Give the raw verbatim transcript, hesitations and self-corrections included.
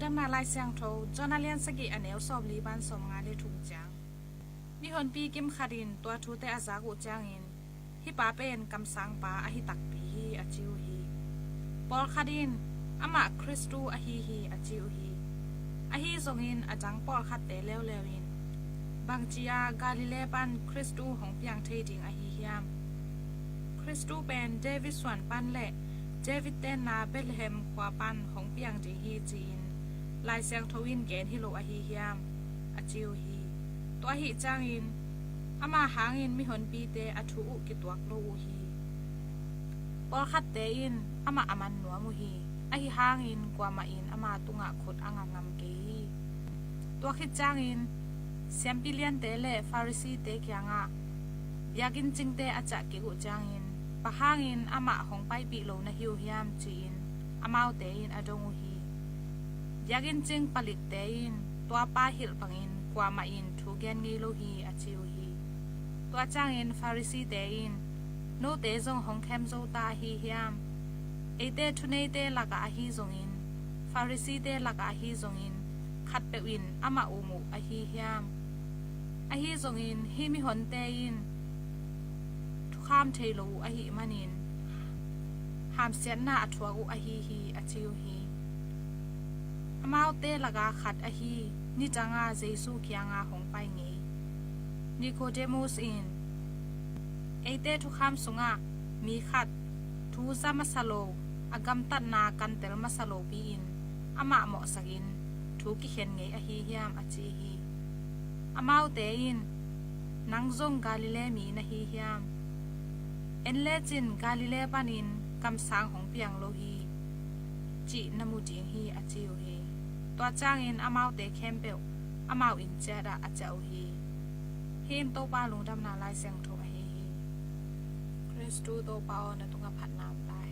Damna Lai Siangtho, John a lian sagih, a neu sawmli pan sawmnga le thum ciang. Mihonpi kim khat in tua thute a zak uh ciangin, "Hih pa pen kamsangpa ahi takpi hi," a ci uh hi. Pawlkhat in, "Amah Khristu ahi hi," a ci uh hi. Ahi zongin a dang pawlkhatte leuleu in, "Bangci-a Galilee pan Khristu hong piang thei ding ahi hiam? Khristu pen David suan pan le David tenna Bethlehem khua pan hong piang ding hi," ci-in Lai Siangtho in gen hi lo ahi hiam? a ci uh hi. Tua ahih ciangin ama hangin mihonpite a thu uh kituak lo uh hi. Pawlkhatte in amah a man nuam uh hi. Ahi hangin kuamah in ama tungah khut a ngak ngam kei hi. Tua khit ciangin siampi liante le Pharisee-te kiangah biakinn cingte a ciah kik uh ciangin, "Bang hangin amah hong paipih lo na hi uh hiam?" ci-in amaute in a dong uh hi. Biakinn cing palikte in, "Tua pa hilh bangin kuamah in thu gen ngei lo hi," a ci uh hi. Tua ciangin Pharisee-te in, "Note zong hong khem zo ta ahi hiam? Eite thuneite lakah ahi zongin, Pharisee-te lakah ahi zongin, khatpeuh in amah um uh ahi hiam? Ahi zongin hih mihonte in thukham thei lo uh ahih manin hamsiatna a thuak uh ahi hi," a ci uh hi. Amaute lakah khat ahi nidanga Jesu kiangah hong pai ngei Nicodemus in, "Eite thukham sungah mi khat thu za masa lo, a gamtatna kantel masa lopi-in amah mawhsakin thu kikhen ngei ahi hiam?" a ci hi. Amaute in, "Nang zong Galilee mi na hi hiam? En lecin Galilee panin kamsang hong piang lo hi cih na mu ding hi," a ci uh hi. Tua ciangin amaute khempeuh amau inn ciatah a ciah uh hi. Hih in Topa Lungdamna Lai Siangtho ahi hi. Khristu Topa aw, na tungah phatna om ta hen.